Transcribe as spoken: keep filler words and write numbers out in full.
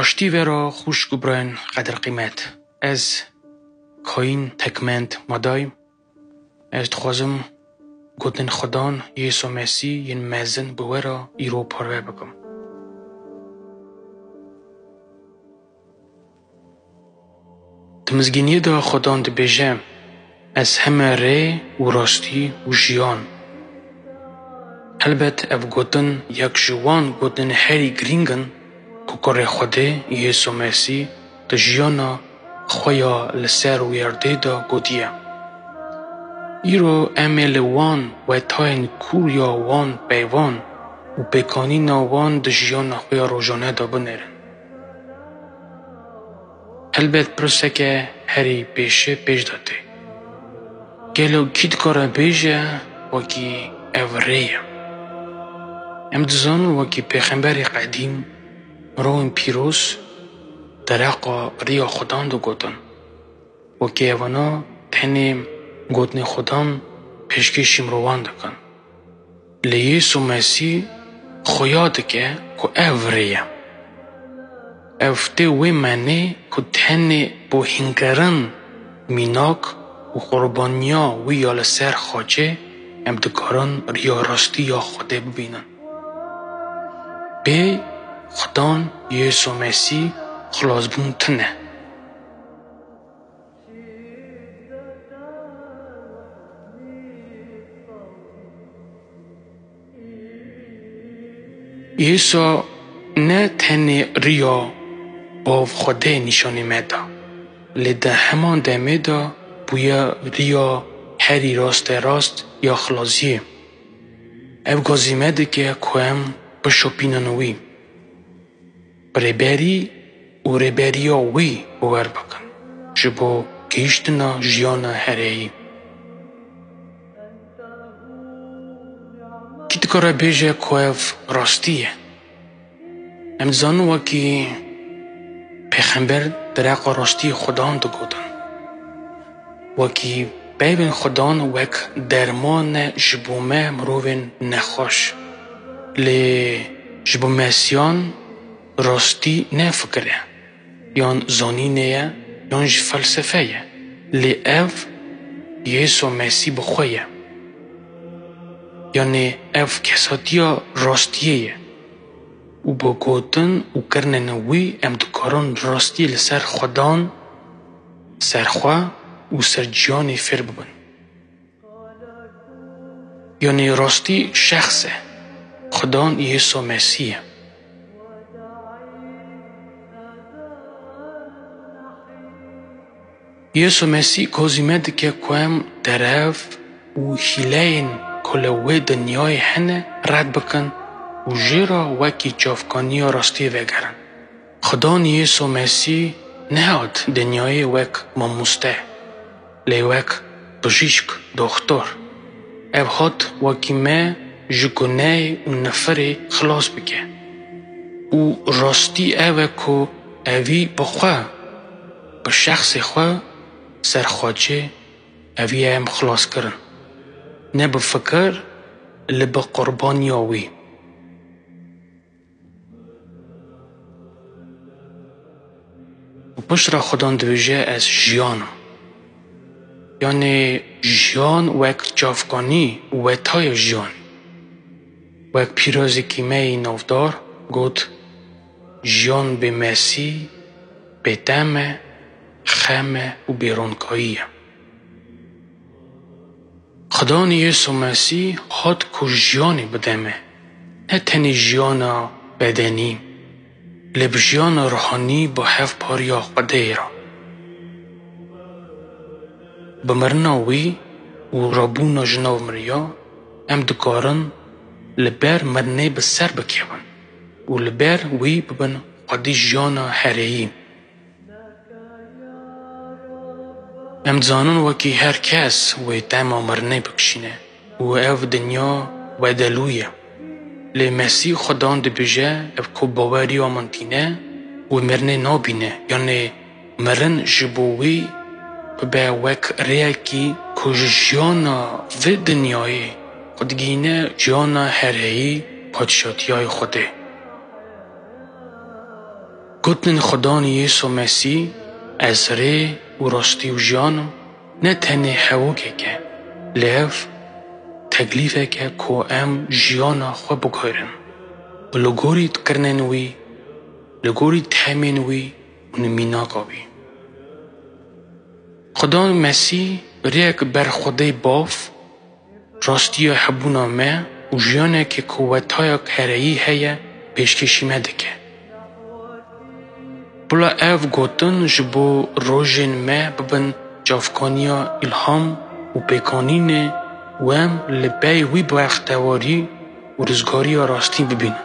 Piştî ve re xwişk û birayên qedirqîmet, ez Kayîn Tekmend Maday, ez dixwazim gotin Xudan Yêso Mesîh yên mezin bi we re îro parve bikim. Di mizgîniyê de Xudan dibêje, "Ez heme rê û rastî û jiyan." Helbet ev gotin yek ji wan gotin herî girîng in ku kurê Xwedê Yêso Mesîh di jiyana xwe ya li ser wê erdê de gotiye. Îro em ê li wan wetayên kûr ya wan peyvan û pêkanîna wan di jiyana xwe ya rojane de binêrin. Helbet pirseke herî pêşe pêş de tê. Gelo kî dikare bêje wekî ev rê ye? Em dizanin wekî pêxemberê qedîm, mirovên pîroz dereqa riya Xudan digotin. Wekî evana tenê gotinê Xudan pêşkêşî mirovan dikin. Lê Yêso Mesîh xuya dike ku ev rê ye. Ev tê wê menê ku tenê bo hînkirin mînak û qurbaniya wî ya li ser xaçê em dikarin riya rastî ya Xwedê bibînin. Bê Xudan Yêso Mesîh xilasbûn tune. Yêso ne tenê riya Bav Xwedê nîşanî me da, lê di heman demê de bûye riya herî rasterast ya xilasiyê. Ev gazî me dike ku em bişopînin wî. Bi rêberî û rêberiya wî bawer bikin ji bo gihîştina jiyana herêyî. Kî dikare bêje ku ev rastî ye? Em dizanin wekî pêxember dereqa rastiyê Xudan digotin. Wekî peyvên Xudan wek derman e ji bo me mirovên nexweş. Lê ji bo Mesîhan rastî ne fikir e, yan zanînê ye, yan jî felsefe ye. Lê ev Yêso Mesîh bi xwe ye. Yanî ev kesatiya rastiyê ye. Û bi gotin û kirinên wî em dikarin rastî li ser Xudan, ser xwe û ser ciyanê fêr bibin. Yanî rastî şexs e, Xudan Yêso Mesîh e. Yêso Mesîh gazî me dike ku em derev û hîleyên ku li wê dinyayê hene red bikin û jê re wekî çavkaniya rastiyê vegerin. Xudan Yêso Mesîh nehat dinyayê wek mamoste, lê wek bijîşk, doxtor. Ev hat wekî me ji gunehê û nifirê xilas bike. Û rastî ev e ku evî bi xwe, bi şexsê xwe ser xaçê evî em xilas kirin. Ne bi fikir, lê bi qurbaniya wî. Û piştre Xudan dibêje, "Ez jiyan im." Yanî jiyan wek çavkanî û wetaya jiyanê. Wek pîrozekî me yî navdar got, "Jiyan bê Mesîh, bê tem e, xem e û bêronkayî ye." Xudanê Yêso Mesîh hat ku jiyanê bide me, ne tenê jiyana bedenî, lê bi jiyana ruhanî bi hevpariya Xwedê re. Bi mirina wî û rabûna ji nav miriya, em dikarin li ber mirinê bi ser bikevin û li ber wî bibin xwedî jiyana herêyî. Em dizanin wekî her kes wê tema mirinê bikişîne û ev dinya wedelû ye. Lê Mesîh Xudan dibêje, ev ku baweriya min tîne, wê mirinê nabîne, yanê mirin ji bo wî bibe wek rêyekî ku ji jiyana vê dinyayê xwe digihîne jiyana herêyî padşatiyayê Xwedê. Gotinên Xudan Yêso Mesîh, ez rê û rastî û jiyan im, ne tenê hevokek e, lê ev teklîfek e ku em jiyana xwe biguherin û li gorî kirinên wî, li gorî themên wî û nimînaka wî. Xudan Mesîh bi rêyek ber Xwedê Bav, rastiya hebûna me û jiyanekê ku wetayek herêyî heye pêşkêşî me dike. Bila ev gotin ji bo rojên me bibin çavkaniya îlham û pêkanînê û em li pey wî bextewarî û rizgariya rastî bibînin.